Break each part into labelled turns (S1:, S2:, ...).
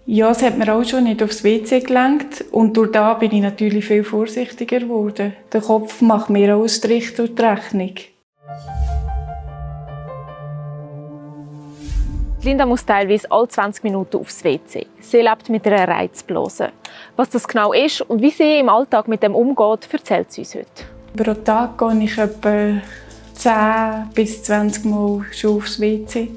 S1: Ja, es hat mir auch schon nicht aufs WC gelenkt und durch das bin ich natürlich viel vorsichtiger geworden. Der Kopf macht mir auch einen Strich durch die Rechnung.
S2: Linda muss teilweise alle 20 Minuten aufs WC. Sie lebt mit einer Reizblase. Was das genau ist und wie sie im Alltag mit dem umgeht, erzählt sie uns heute.
S1: Pro Tag gehe ich etwa 10 bis 20 Mal schon aufs WC.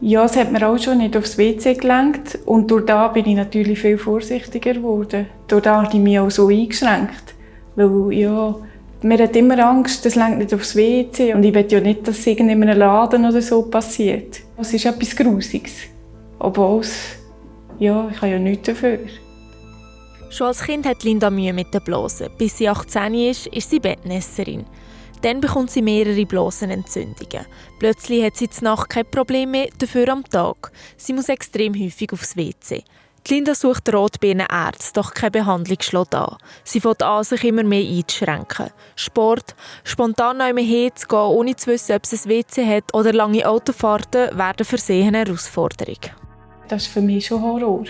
S1: Ja, es hat mir auch schon nicht aufs WC gelenkt und durch das bin ich natürlich viel vorsichtiger geworden. Durch das habe ich mich auch so eingeschränkt. Weil, ja, mir hat immer Angst, das lenkt nicht aufs WC und ich will ja nicht, dass es in einem Laden oder so passiert. Es ist etwas Grusiges. Obwohl ja, ich habe ja nichts dafür.
S2: Schon als Kind hat Linda Mühe mit der Blase. Bis sie 18 ist sie Bettnässerin. Dann bekommt sie mehrere Blasenentzündungen. Plötzlich hat sie zur Nacht kein Problem mehr, dafür am Tag. Sie muss extrem häufig aufs WC. Die Linda sucht Rotbirnenärzte, doch keine Behandlung schlägt an. Sie fängt an, sich immer mehr einzuschränken. Sport, spontan noch immer hinzugehen, ohne zu wissen, ob es ein WC hat, oder lange Autofahrten werden für sie eine Herausforderung.
S1: Das ist für mich schon Horror.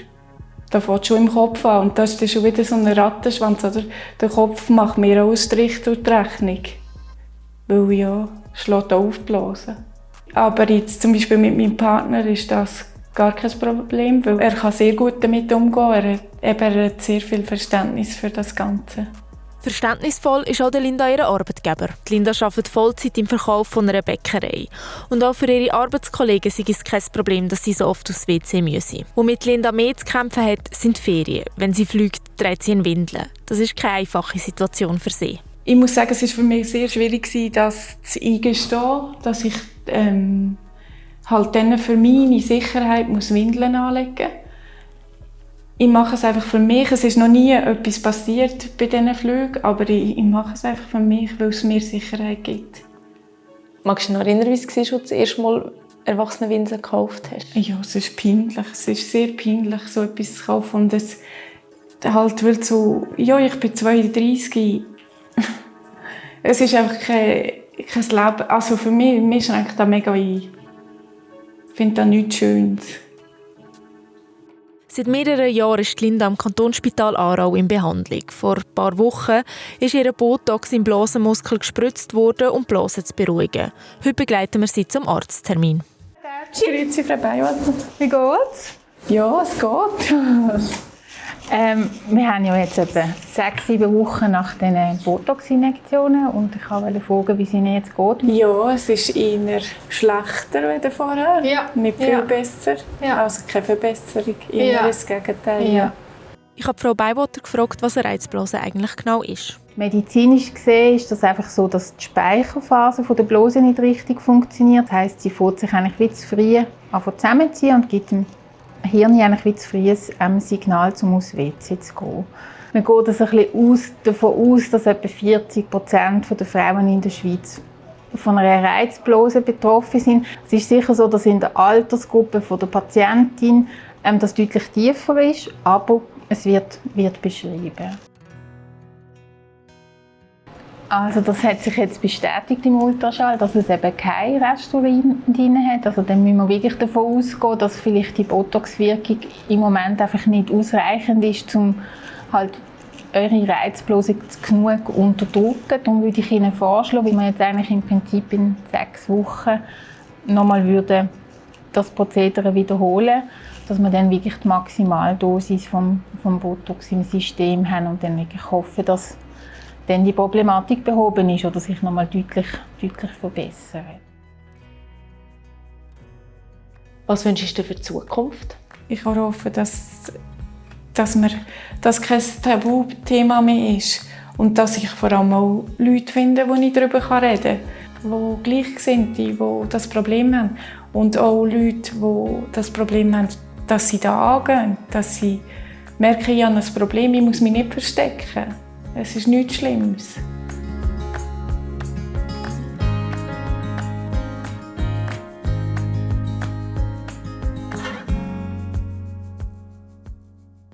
S1: Da fängt schon im Kopf an und das ist dann schon wieder so ein Rattenschwanz. Oder? Der Kopf macht mir auch einen Strich durch die Rechnung. Weil ja, schlägt auch aufblasen. Aber jetzt zum Beispiel mit meinem Partner ist das gar kein Problem, weil er kann sehr gut damit umgehen. Er hat sehr viel Verständnis für das Ganze.
S2: Verständnisvoll ist auch Linda ihr Arbeitgeber. Die Linda arbeitet Vollzeit im Verkauf von einer Bäckerei. Und auch für ihre Arbeitskollegen sei es kein Problem, dass sie so oft aufs WC müssen. Womit Linda mehr zu kämpfen hat, sind die Ferien. Wenn sie fliegt, trägt sie in Windeln. Das ist keine einfache Situation für sie.
S1: Ich muss sagen, es war für mich sehr schwierig, das zu eingestehen, dass ich halt dann für meine Sicherheit Windeln anlegen muss. Ich mache es einfach für mich. Es ist noch nie etwas passiert bei diesen Flügen, aber ich mache es einfach für mich, weil es mir Sicherheit gibt.
S2: Magst du dich noch erinnern, wie es war, als du das erste Mal Erwachsenenwindeln gekauft hast?
S1: Ja, es ist peinlich. Es ist sehr peinlich, so etwas zu kaufen. Und es halt, weil so, ja, ich bin 32. Es ist einfach kein Leben. Also für mich schränkt das mega ein. Ich finde das nichts Schönes.
S2: Seit mehreren Jahren ist Linda am Kantonsspital Aarau in Behandlung. Vor ein paar Wochen ist ihr Botox im Blasenmuskel gespritzt worden, um die Blase zu beruhigen. Heute begleiten wir sie zum Arzttermin.
S1: Grüezi, Frau Beiwater.
S3: Wie geht's?
S1: Ja, es geht.
S3: Wir haben ja jetzt etwa 6-7 Wochen nach den Botox-Injektionen und ich wollte fragen, wie es Ihnen jetzt geht.
S1: Ja, es ist eher schlechter als vorher.
S3: Ja.
S1: Nicht viel besser.
S3: Ja.
S1: Also keine Verbesserung, eher das Gegenteil.
S3: Ja.
S2: Ich habe Frau Beiwater gefragt, was eine Reizblase eigentlich genau ist.
S3: Medizinisch gesehen ist das einfach so, dass die Speicherphase der Blase nicht richtig funktioniert. Das heisst, sie fängt sich eigentlich wie zu früh zusammenziehen und gibt dem Hirn eigentlich wie zu früh ein Signal, um aufs WC zu gehen. Man geht also ein bisschen davon aus, dass etwa 40% der Frauen in der Schweiz von einer Reizblase betroffen sind. Es ist sicher so, dass in der Altersgruppe der Patientin das deutlich tiefer ist, aber es wird beschrieben. Also das hat sich jetzt bestätigt im Ultraschall, dass es eben kein Resturin drin hat. Also dann müssen wir wirklich davon ausgehen, dass vielleicht die Botox-Wirkung im Moment einfach nicht ausreichend ist, um halt eure Reizblase genug zu unterdrücken. Darum würde ich Ihnen vorschlagen, wie wir jetzt eigentlich im Prinzip in 6 Wochen nochmal das Prozedere wiederholen, dass wir dann wirklich die Maximaldosis vom Botox im System haben und dann wirklich hoffen, dass dann die Problematik behoben ist oder sich nochmal deutlich verbessert.
S2: Was wünschst du für die Zukunft?
S1: Ich hoffe, dass das kein Tabuthema mehr ist und dass ich vor allem auch Leute finde, die ich darüber reden kann, die gleich sind, die das Problem haben. Und auch Leute, die das Problem haben, dass sie da angehen, dass sie merken, ich habe ein Problem, ich muss mich nicht verstecken. Es ist nichts Schlimmes.